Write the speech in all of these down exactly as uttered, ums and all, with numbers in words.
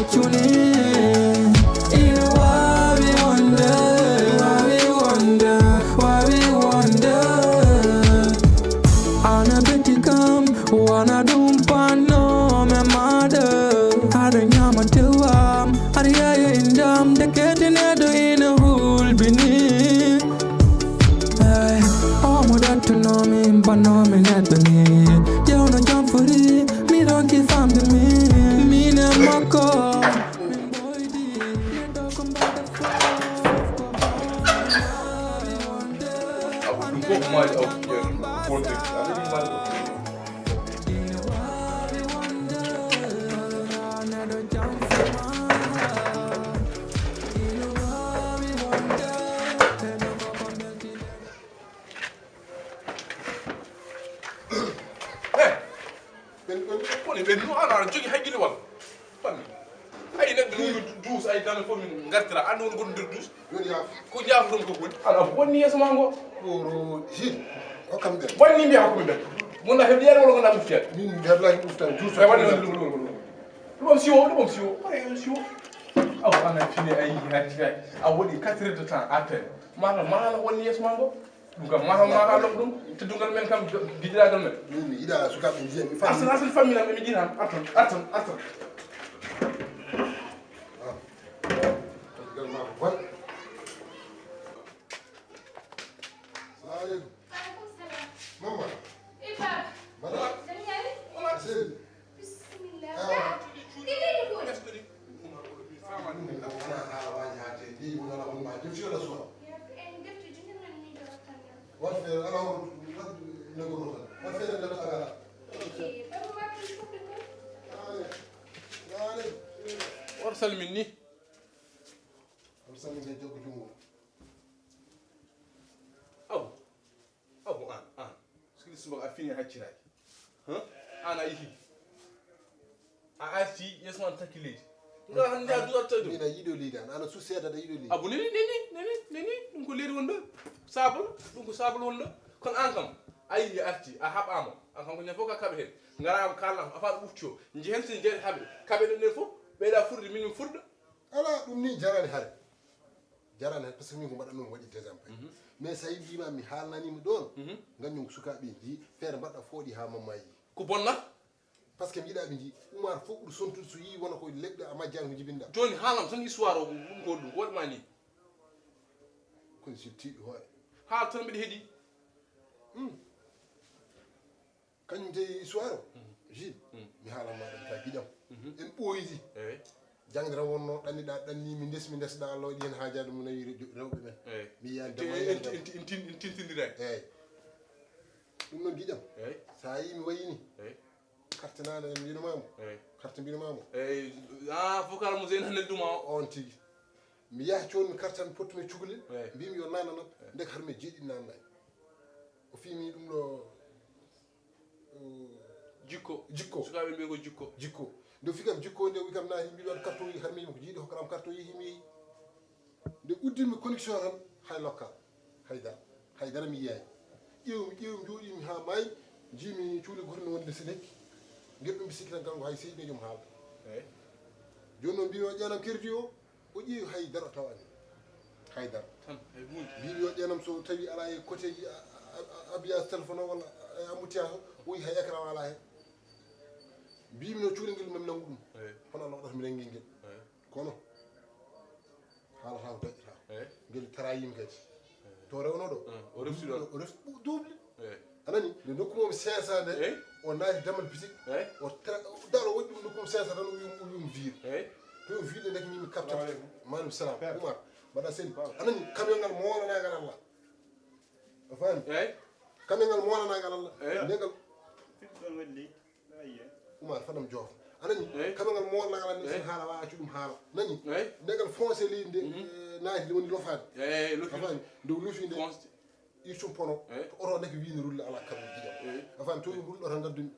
Tuni, ina waawi wonde, waawi wonde, waawi wonde. Ana beti kam, wana ɗum panno me maɗa. Aɗa ñaama tewam, aɗa yeeya indam, ndekete neɗɗo ina hulɓini. Ey, omo ɗattunomi, bannomi neɗɗo ni. Ƴewno jam fori, mi ronki famde mi. Min e makko. Min boydi, neɗɗo ko mbaɗa fof, ko mbaɗa. Abu, ɗum fof maaji, abu, ƴeew, ɗum fof ɗum. Aɗa yiɗi maaji ko? Hey! Ɓen, ɓen, koni ɓen, no, ana, ana jogi hakkille walla? Fammi. Ay, neɗɗo no duus, ay, dame fof min ngartira. An woni gonɗo nder duus. Joni yaa. Ko jaafoton ko woni? Ana wonni yeeso ma ngo. Koro Gilles. O kam ɓen. Wonni mbiya ko min ɓen. Mon na hebliyat wala ko na ɓuftiyat? Min heblaki ɓuftan. Duus. Ay, wonni, wonni, wonni, wonni. Ɗum siwo, ɗum siwo. Ay, siwo. Aw, ana fini ay, hatti ay. A woni quatre heures de temps à peine. Mana, mana wonni yeeso ma ngo. Ɗum kam, ma, ma, ma, ɗum, teddungal men kam, giɗiraagal men. Min mi yiɗa sukaaɓe njiya, mi faami. Artan, artan, famille am, ɓe mi yiɗi tan. Artan, artan, artan. Ah. Teddungal ma ko bon. Salamu aleykum. Aleykum salam. Mamma. Eh, Baba. Baba. Jam yaali? Seydi. Bismillah. Ah. Ba, ɗi leydi ko woni? Ɗum ko wona haala waaji haa tee. Ɗi wona la on ma. Jom si wala suwa. Ya, en defte junne man ni do tan. Wat feere, ala on, wat ne ko tan. Wat feere, nde ala. Eh, Baba, ma ɗum fof ɗum ko? Aale. Aale. On salmin ni. On salmin de jokko jungo. Aw. Aw, an, an. Sikili subaka a fini hacciraaji. Huh? An a yihi. A arti, yeeso ma takki leydi. Nga han nja duwarta ɗum. Mina yiɗo leydi an. Ana su seeda da yiɗo leydi. Abu neni, neni, neni, neni. Ɗum ko leydi wonɗo. Sabol, ɗum ko sabol wonɗo. Kono an kam, a yihi arti, a haɓaama. An kam ko ñande fof ka kaɓe hen. Ngara am kala, a faɗa ɓufti o. Nji hen sin jeeɗe haɓe. Kaɓe ɗen ɗen fof, ɓeyɗa furɗi, min min furɗa. Ala, ɗum ni jarani hare. Jarani hare, parce que min ko mbaɗa ɗum waɗi deuxième pay. Mhm. Mais so a yimɓe mi haalnanima ɗon, mhm, ganñum ko sukaaɓe ji, feere mbaɗa fooɗi haa mamma yi. Ko bonna? Parce que mi yiɗa ɓe ji. Umar fof ɓuri sontude so yi wona ko leɗɗe a majjani ko jibinɗa. Joni haalam tan histoire o, ɗum ko ɗum, ko waɗi ma ni? Kono si tiiɗi hoore. Haal tan mbiɗa heɗi. Hmm. Kañum jeyi histoire o. Mhm. Gilles, mhm, mi haalan ma ɗum ka giƴam. Mhm. En ɓooyidi. Eyi. Jangde tan wonno, ɗanniɗa, ɗanni, mi ndes, mi ndesɗa, Allah waɗi hen haajaade mo nawi re-, rewɓe ɓen. Eyi. Mi yiyan en, dama en, en, en, en tin-, en tintindiray. Eyi. Ɗum noon giƴam. Eyi. Sa yi mi wayini. Eyi. Carte nana en mbino mamo. Eyi. Carte mbino mamo. Eyi. Ah, fof kala mo Zeyna neldu ma o. On tigi. Mi yaha coon mi carte am pottuno cukalel. Eyi. Mbimi yo nana nat. Eyi. Ndek har mi jeeɗi nanna. O fimi ɗum ɗo. Jikko. Jikko. Sukaaɓe mbiya ko jikko. Jikko. Nde o fi kam jikko, nde o wi kam naati, mbiɗo waɗa carte o, yi har mi yima ko jiiɗi, hokkaram carte o, yehi mi yehi. Nde uddimi connexion tan, hay lokka, hay dara, hay dara mi yiyaani. Ƴeew mi, ƴeew mi, jooɗimi haa maayi, njiimi cuuli goto no wonde Sénégal. Ngel ɗum mi sikki tan kanko hay seydi joom haala. Eyi. Jooni noon mbimi o ƴeenam crédit o, o ƴeewi hay dara o tawani. Hay dara. Tan, hay huunde. Mbimi o ƴeenam so tawi ala e côté ji a, a, a, habillage téléphone o walla e embouteillage o, o wi hay écran o ala hen. Mbimi no cuulel ngel mami nanngu ɗum. Eyi. Hono Allah waɗata mi nanngi ngel. Eyi. Kono haalata ko daƴƴata. Eyi. Ngel tarayima kadi. Eyi. To rewno ɗo. Eyi. O refti ɗon. O refti ɓu-, duuɓi. Eyi. A nani? Nde nokku mo mi cinq cents nde, eyi, o naati damal bitik. Eyi. O tra-, daro waɗi ɗum nokku mo cinq cents tan o wi, o wi mo viir. Eyi. To o viir nde ndeke mimi capteur. Salamu aleykum. Maaleykum salam. Père. Oumar, mbaɗa seni. Père. A nani? Camion ngal moolanagal Allah. A faami? Eyi. Camion ngal moolanagal Allah. Eyi. Nde ngal. Fiɗɗo ɗon waɗi leydi. Oumar, fadam joof. A nani? Eyi. Camion ngal moolanagal Allah, eyi, sen haala wa accu ɗum haala. Nani? Eyi. Nde ngal foncé leydi nde, mhm, eh, naati nde woni lofaade. Eyi, lofi. A faami? Nde o lofi nde. Foncé. Irtum pono, eyi, to oto ndeke wiini rulle ala kaɓe giƴam. Eyi. A faami, to ɗum rulle oto ngaddu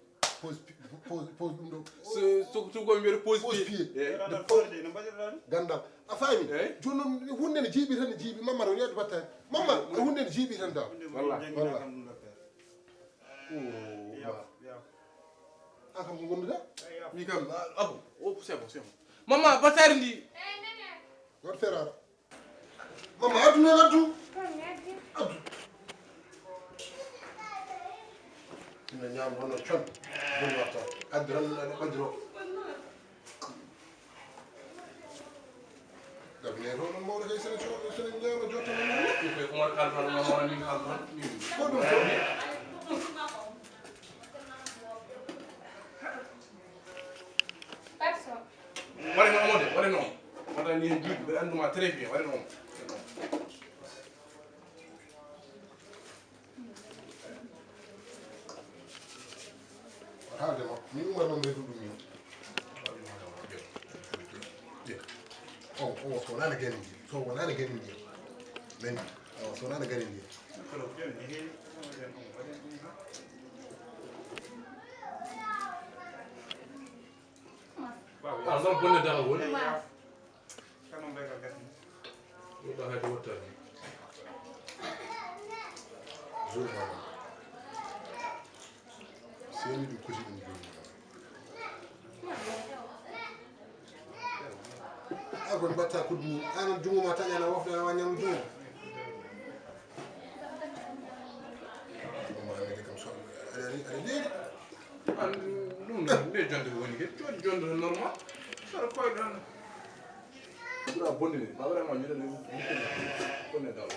pose pi-, pose, pose ɗum ɗo. So, so, so ko mbiyata pose pied. Pose pied. Eyi. Nde pose gandal. A faami? Eyi. Jooni noon, hunde ne jiiɓi tan, ne jiiɓi. Mamma, woni addu batta. Mamma, hunde ne jiiɓi tan daw. Wallahi. Wallahi. Oh, yaw, ma. Yaw. An kam ko gonduɗa? Mi kam, ah, abu, oh, c'est bon, c'est bon. Mama, batari ndi. War feraara. Mama, addu noon, addu. Addu. Ina ñaama hono con. Boni watta. Addu tan, aɗa ɓadiro. Gabine to ɗum mawɗo kay sene co-, sene ñaama jotta men. Ɗum koye Umar Kane tan, Mama ni Kane tan. Ko ɗum to? Personne. Waɗe no Amadou, waɗe no. Waɗa ni hen juuɗe, ɓe annduma très bien, waɗe no. Haalde makko, min Umar noon reedu ɗum min. O, o, so wonano gene ndi, so wonano gene ndi. Men, o, so wonano gene ndi. Ah, non, bonne dara woni. Ɗum ɗo hay ko wattani. Jour ma. Seni ɗum koti ɗum jour ma. A kon mbatta ko ɗum. An junngo ma taƴa na wofna na wanyam junngo. Ɗum ma ne kam so. Aɗa, aɗa, aɗa leeri. An ɗum nde jonde ko woni ke, joni jonde no normal. Sara koyɗo tan. Ɓura bonde ni, ma vraiment ñu ne, ñu ne, bonne dara.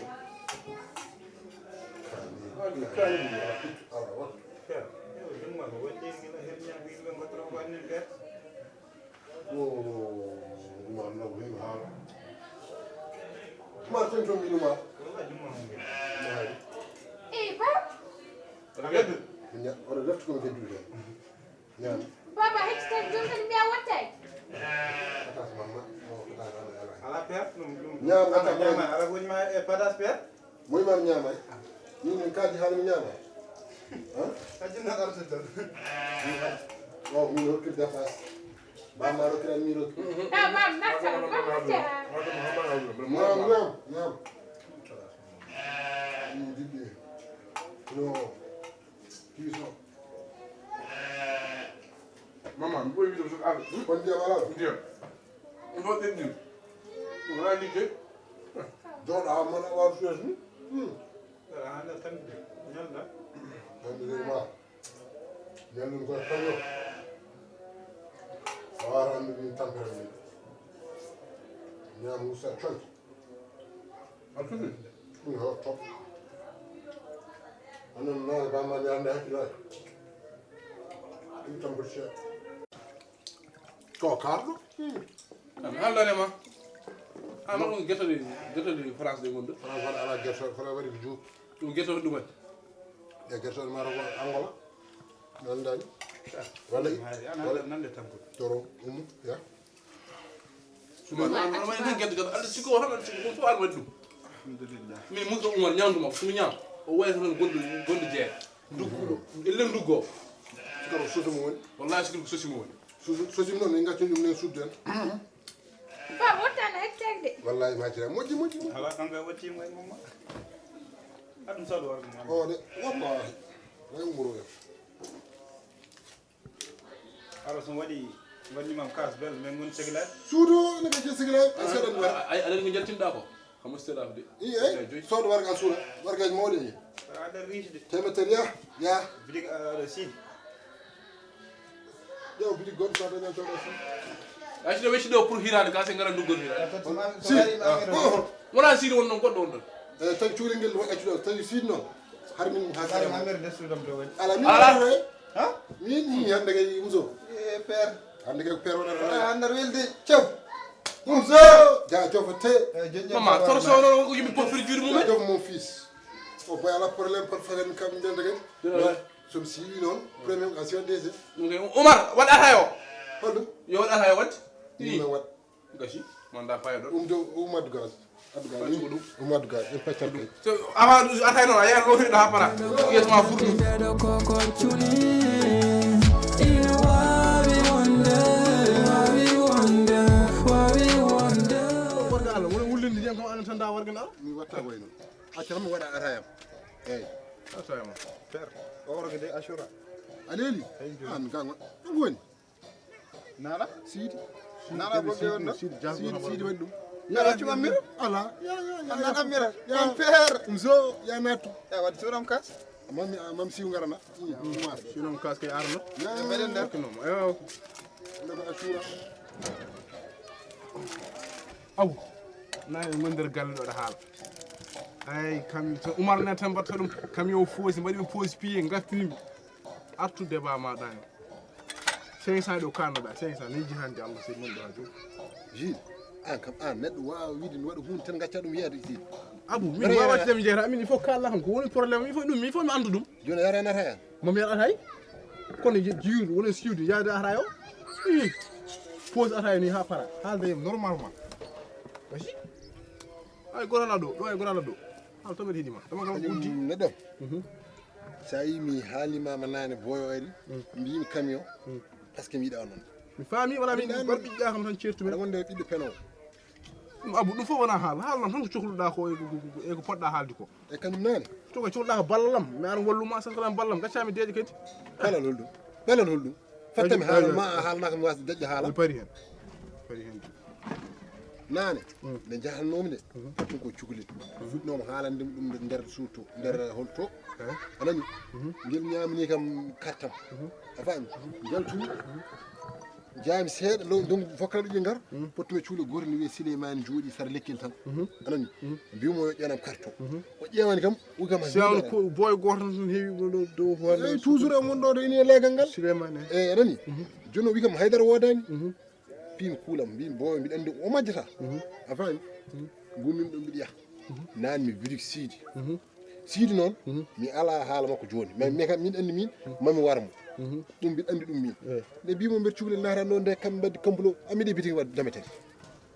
Kani, kani, ala, ala, wata. Yo, ɗum ma ko woni ɗin gila her ñaam ko yimɓe ngotoro ko annin ɓe. Wo, ɗum ma, no, ko yimɓe haala. Ɗum ma, ten toon mbiɗuma. Wala ɗum ma, ɗum ma. Maari. Eh, ba? Wala gaddu. Ña-, wala leftu ko mi gaddu tan. Ñaam. Baba, hecci tan, jooni kadi mbiya wattay. Patas mamma, o patas ala, ala. Ala père, ɗum, ɗum. Ñaam, ala, ala, ñaama, ala. Ala woni ma e patas père? Moy ma ñaamay? Min, min kaaji haala mi ñaama. Han? Kaaji na arde tan. O, min hokkir dépasse. Bamma rokkira mi rokki. Ah, bam, nafta, nafta. Ñaam, ñaam, ñaam. Min diɗɗi. No. Kiiso. Mama, mi ɓooyi wiide ko ar. Kon ndiyam alaa ɗo? Ndiyam. Ɗum ɗo ɗenɗin. Ɗum wonaa ligge. Jooɗo haa mbaɗa waawi fees ni. Hmm. Aɗa hannda tan de, ñalda. Hannde de ma. Ñalɗum koye kañum. A waawata anndude min tampere min. Ñaam usta coñde. A suufi? Ɗum yo top. Onon naare bamma mi ande hakkilaaji. Ɗum tan foti seeɗa. To karɗo? An haaldanema. An ɗum getoɗe, getoɗe France ɗe gonɗo. France waɗa ala geto, France waɗi ko juup. Ɗum getoɗe ɗumen. E getoɗe maro ko Angola. Mi anndani. Walla i-, walla nande tampude. Toro, ummu, ya. Suma, an, an, an, an, gedde, gedde, Allah sikko, wata sikko, ɗum fof an waɗi ɗum. Alhamdulillah. Min Moussa Oumar, ñaamdu makko, suma ñaam. O wayi tan gonɗo, gonɗo jeeya. Ndugguɗo. Ellen nduggo. Sikaro sosi mo woni. Wallahi sikaro sosi mo woni. Sosi, sosi mo noon, en gacci ɗum nen sudden. Ba, wottano hectare de. Wallahi, ma jira. Moƴƴi, moƴƴi, moƴƴi. Ala, kanko e wotti mo e mum. Aɗum saɗu warde mo. O de, wallahi. Way umro en. Ara so waɗi, waɗi mam kaas bel, men ngon segla. Suudu, ne ka je segla, est-ce que ɗum wara? Ay, aɗa ko jantinɗa ko? Kamo seeɗa de. I, ay, joy. Soodo warga suuna, warga mawɗe ni. Aɗa riche de. Temeter ya, ya. Bidik, aɗa sidi. Yo, bidik gon sa dañal to ɗo si. Ay, si ɗo weccide o pour hirade, ka se ngara ndugol hirade. Si. Wona sidi won non goɗɗo on ɗon. Eh, tan cuurel ngel waɗa cuɗa, tawi siid noon. Har min ha kare. Ala min ala. Ha? Min, min hande kay muso. Eh, père. Hande kay père wona. Hande welde cew. Muso. Ja jofa te. Eh, jonjo. Mama, toro so non ko yimɓe pofiri juuɗe mum. Ja jofa mon fils. O boy ala problème par falen kam ndende kay. Somi siiwi noon, premier, a siwa deuxième. Ɗum kay, Umar, waɗ ataaya o. Holɗum? Yo waɗ ataaya o, waɗ. Ɗum no waɗ. Gasi, manda faya ɗo. Ɗum do, ɗum addu gaz. Addu gaz. Waɗ ko ɗum. Ɗum addu gaz, en peccat kay. So, awa, ɗum ataaya noon, a yaha lootoyɗo haa para. Yeeso ma fuɗɗu. Ina waawi wonde, waawi wonde, waawi wonde. Warga Allah, wona wullinde ndiyam kam, anan tan da warga na? Mi watta wayno. Acca tan mi waɗa ataaya am. Eeyi. Ataaya ma. Père, o warga de Ashura. A leeli? Eyi, jooni. An, kan, ɗum woni? Nana? Siidi. Nana ko ɓe wonno? Sidi, Sidi waɗi ɗum. Ya, ya, ya, ya. Ala. Ya, ya, ya. Nana mira. Ya. Mon père. Mzo, ya natu. Ya waɗi suram kas. Mami, ah, mami siw ngarana. Suram kas kay arno. Ya, ya, ya. Meɗen nder. Kino mo. Ayo. Nana asura. Aw. Na e mon nder galle ɗo ɗa haala. Ay, kam to Umar na tan mbatta ɗum. Kam yo foosi, mbaɗi ɗum pose piye, ngartini mi. Artu débat ma ɗani. Cinq cents ɗo kannoɗa, cinq cents, min jihande Allah, sey mon ɗo ha jooni. Jules, an kam, an neɗɗo wawa wiide mi waɗa hunde tan gacca ɗum yeeyde Jules. Abu, min wawa waɗde mi jeeyata, min il faut kala kam, ko woni problème, il faut ɗum, il faut mi andu ɗum. Joni a yaranata hen? Mo mi yaɗata hay? Kono je-, jiwdu, woni siwdu, yaade ataaya o. Ii. Pose ataaya ni ha para, haalde e normalement. Wasi? Ay, gorana ɗo, ɗo ay gorana ɗo. Haal to mbeɗa hiɗima. Tama kam uddi. Neɗɗo. Mhm. Sa yi mi haalima ma nane boyo ari, mbimi camion, parce que mi yiɗa onon. Mi faami, wala min bar ɓiɗɗa kam tan certu men. Aɗa wonde ɓiɗɗo peno. Ɗum Abu, ɗum fof wona haala. Haal noon tan ko cohluɗa ko e ko, ko, ko, e ko poɗɗa haalde ko. E kañum nane? To ko cohluɗa ko ballam, mi ara walluma, sa ko ballam, gaccami deeƴe kadi. Balal holɗum? Balal holɗum? Fattami haala ma, a haalnaka mi wasde deƴƴa haala. Pari hen. Pari hen. Nane, nde jahannomi nde, ɗum ko cukalel. Fuɗnoma haalande ɗum nder suuto, nder hol to. A nani? Ngel ñamini kam kartam. A faami? Njaltumi. Jaami seeɗa, lo, donc, fokkala ɓe ngar, pottumi cuulo goto ne wiye Souleymane jooɗi sara lekkel tan. A nani? Mbimo yo ƴewanam karto. O ƴeewani kam, o kam. Si a on ko boy goto tan heewi ɗo, ɗo, ɗo, hoore. Eyi, toujours e mon ɗo, ɗo ini e leegal ngal. Souleymane. Eyi, a nani? Jooni o wi kam haydara woodani. Piimi kuulam, mbimi boy, mbiɗa anndi o majjata. A faami? Ngummi ɗo mbiɗa yaha. Naan mi birik Siidi. Siidi noon, mi ala haala makko jooni. Mais, mais kam, min anndi min, mami war mo. Ɗum mbiɗa anndi ɗum min. Nde mbimo mbeɗa cukalel naatan ɗo, nde kam mbaddi complot, a mbiɗi bitik wadde dametee.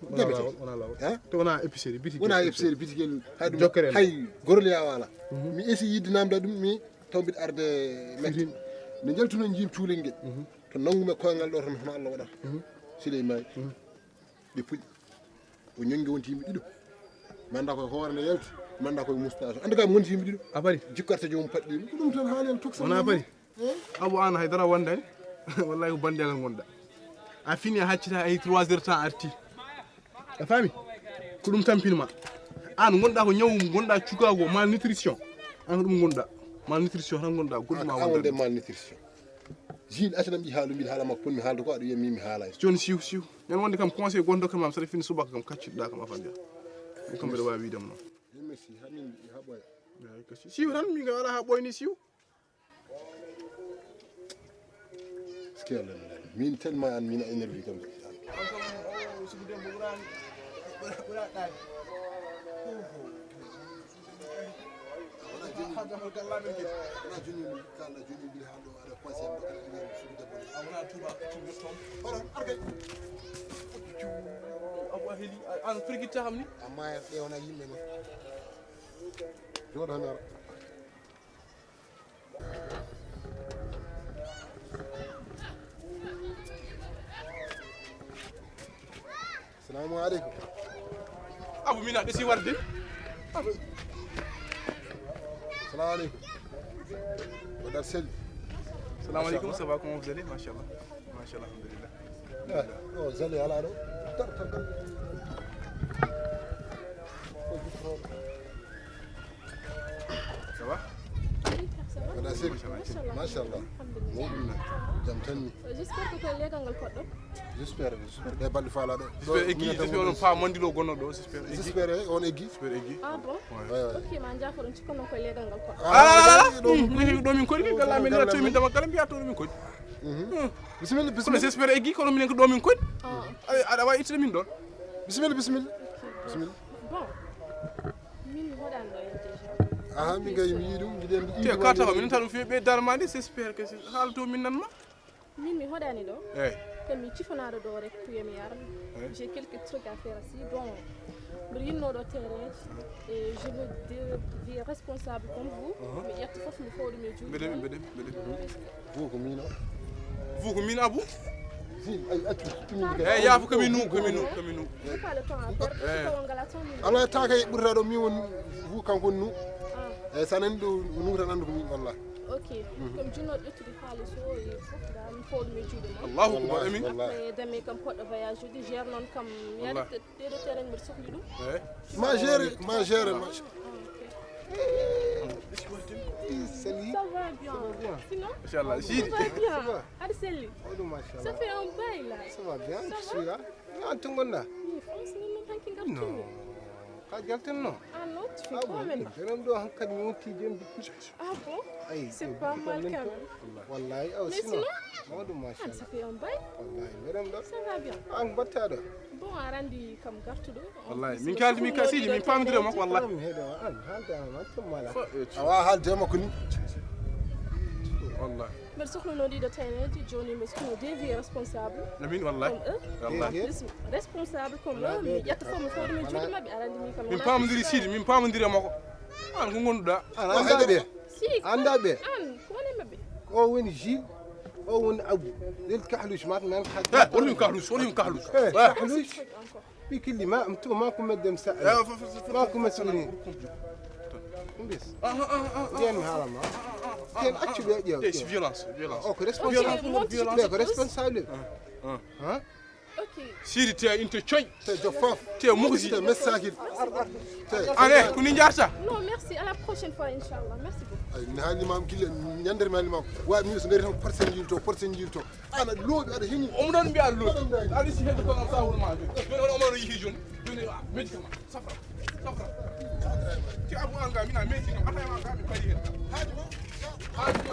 Wona lawol, wona lawol. Ha? To wona épicerie, bitik. Wona épicerie, bitik en, hay ɗum, jokkere en. Hay goroliya wala. Mi esi yidde namda ɗum, mi taw mbiɗa arde mette. Nde njaltuno jiimi cukalel ngel. To nangumi koyngal ɗo tan, hono Allah waɗata. Siley maayi. Ɓe puɗi. O ñanngi wonti yimɓe ɗiɗo. Manda koye hoore nde yalti, manda koye moustache. Anda ka wonti yimɓe ɗiɗo. A bari? Jikkata joomum paɗɗi. Ko ɗum tan haali en toksa. Wona bari? Abu an haydara wondani. Wallahi ko bandegal ngonɗa. A fini a haccita ay trois heures temps arti. A faami? Ko ɗum tampinma. An ngonɗa ko ñaw ngonɗa cukago malnutrition. An ko ɗum ngonɗa. Malnutrition tan ngonɗa. Goɗɗum ma wonde malnutrition. Jules, acca ɗam ɗi haala, mbiɗa haala makko, ponmi haalde ko aɗa wiya min mi haala. Jooni siw, siw. Ñande wonde kam conseil goto dokkatma, saɗa fini subaka kam kaccuɗa kam afande. Ɗum kam mbeɗa wawi wiide mo noon. Merci, ha min mi haɓoya. Eyi, ko siw. Siw tan, min kam ala ha ɓoyni siw. Ski Allah, min tellement an min a énervé kam. Wona joni, wona joni min kalda joni mbiɗa haalɗo aɗa conseil mo kala ɗimen suudu debbo ni. A wona tuba cuuɗo toon. Oɗon arkay. Abu a heli, an firgitta kam ni. Amma ɗe wona yimɓe noon. Jooɗo tan ara. Salamu aleykum. Abu mina ɗesi warde. Salamu aleykum. Ko dar sel. Salam aleykum, ça va, comment vous allez? Machallah. Machallah, alhamdulillah. Eh, o Zali ala ɗo. Tar, tar, tar. Ça va? Oui, ça va. Mbaɗa sel? Machallah. Machallah. Alhamdulillah. Mawɗum na. Jam tan ni. Euh, j'espère que koye leegal ngal poɗɗon. J'espère, j'espère. Ɓe balɗe faalaɗo. J'espère eggi, j'espère onon pa mandilo gonno ɗo, j'espère eggi. J'espère, eh, on eggi. J'espère eggi. Ah bon? Ouais. Ouais, ouais. Ok, ma jaafo ɗon cikkanno koye leegal ngal poɗɗon. Ah, ɗo min koɗi, galla min ɗo min dama gala mbiya to min koɗi. Mhm. Bisimilla, bisimilla. Kono j'espère eggi, kono minen ko ɗo min koɗi. Ah. Aɗa, aɗa wawi ittude min ɗon. Bisimilla, bisimilla. Ok, bon. Bisimilla. Bon. Min mi hoɗani ɗo hen déjà. Aha, min kay mi yii ɗum, mbiɗen ɗum. Te ka tawa, minen tan ɗum fiye ɓe darmani, j'espère que c'est, haala to min nanma. Min mi hoɗani ɗo. Eyi. Ko mi cifonaɗo ɗo rek, ko yo mi ar. Eyi. J'ai quelques trucs à faire aussi. Bon, mbiɗo yinno ɗo terrain. Et je me deviens responsable comme vous. Mi ƴetta fof mi fawɗum e juuɗe mon. Mbeɗen, mbeɗen, mbeɗen. Vous ko min o. Vous ko min Abu? Si, ay, accu, accu min kay. Eh, yaafo ko min nu, ko min nu, ko min nu. J'ai pas le temps à perdre. Eh. Tawa ngala temps min. Ala ta kay ɓurata ɗo min won vous kanko nu. Ah. Eh, sa nani ɗo nu tan andu ko min wallahi. Ok. Comme jinnoɗo ƴettude xaalis o e fof, ndaa mi fooɗum e juuɗe mon. Allahu akbar, amin. Après, dame kam poɗɗo voyage ude, gère noon kam, mi ari ɗeɗo terrain mbiɗo sohli ɗum. Ma géré, ma géré, ma. Ça va bien. Sinon, inchallah, ça va bien. Aɗa selli. Ça fait un bail là. Ça va bien, je suis là. An to ngonɗa? Mi France, non, non, tan ki ngartumi. Ka jaltinno? Ah non, tu fais quoi maintenant? Enen ɗo hankadi mi wonti jembi. Ah bon? C'est pas mal quand même. Wallahi, aw. Mais sinon, mawɗum, machallah. Ça fait un bail. Wallahi, mbeɗen ɗo. Ça va bien. An mbattaɗo? Bon, aɗa anndi kam gartuɗo. Wallahi, min kaldi min kasidi, min pamdire makko, wallahi. An haalde an, an to mala. Awa haalde makko ni. Wallahi. Mbeɗa sohluno ɗiɗo terrain ji, jooni mbeɗa sohluno devis responsable. Amin, wallahi. Comme eux. Wallahi. Plus responsable comme eux, mi ƴetta fof mi fooɗa mi juuɗe maɓɓe, aɗa anndi min kam. Min pamdiri sidi, min pamdiri makko. An ko ngonɗuɗa? An annda ɓe? Si, annda ɓe? An ko woni maɓɓe? O woni Gilles, o woni Abou. Lel Kahlus mat nan. Eh, woni Kahlus, woni Kahlus. Eh, Kahlus. Ɓikilli ma am to ma ko meddem sa. Ma ko meddem. Mbis. Yen halama. Ken accu ɓe ƴeew. C'est violence, violence. O ko responsable. Ɓe ko responsable. Hein? Ok. Sidi te inte coy. Te jofof. Te muxi. Te message. Te. Allez, ko ni jarta. Non, merci. À la prochaine fois, inchallah. Merci beaucoup. Ay, mi haalimam gila, ñandere mi haalimam. Wa mi so ngari tan porsen jilto, porsen jilto. Ana looɗi, aɗa heñi. Omo ɗon mbiya looɗi. Aɗa si hedde ko sa wuro ma. Joni on omo yihi joni. Joni médicament. Safra. Safra. Ti abu anga mina médicament. Ata ma ga mi pari hen. Haaji ma. Haaji ma.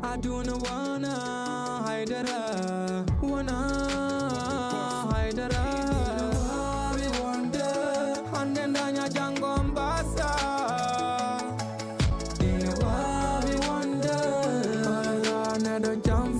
Aduna wana haydara, wana haydara. Ina wawi wonde hande daña jango mbasa. Ina wawi wonde kala neɗɗo jam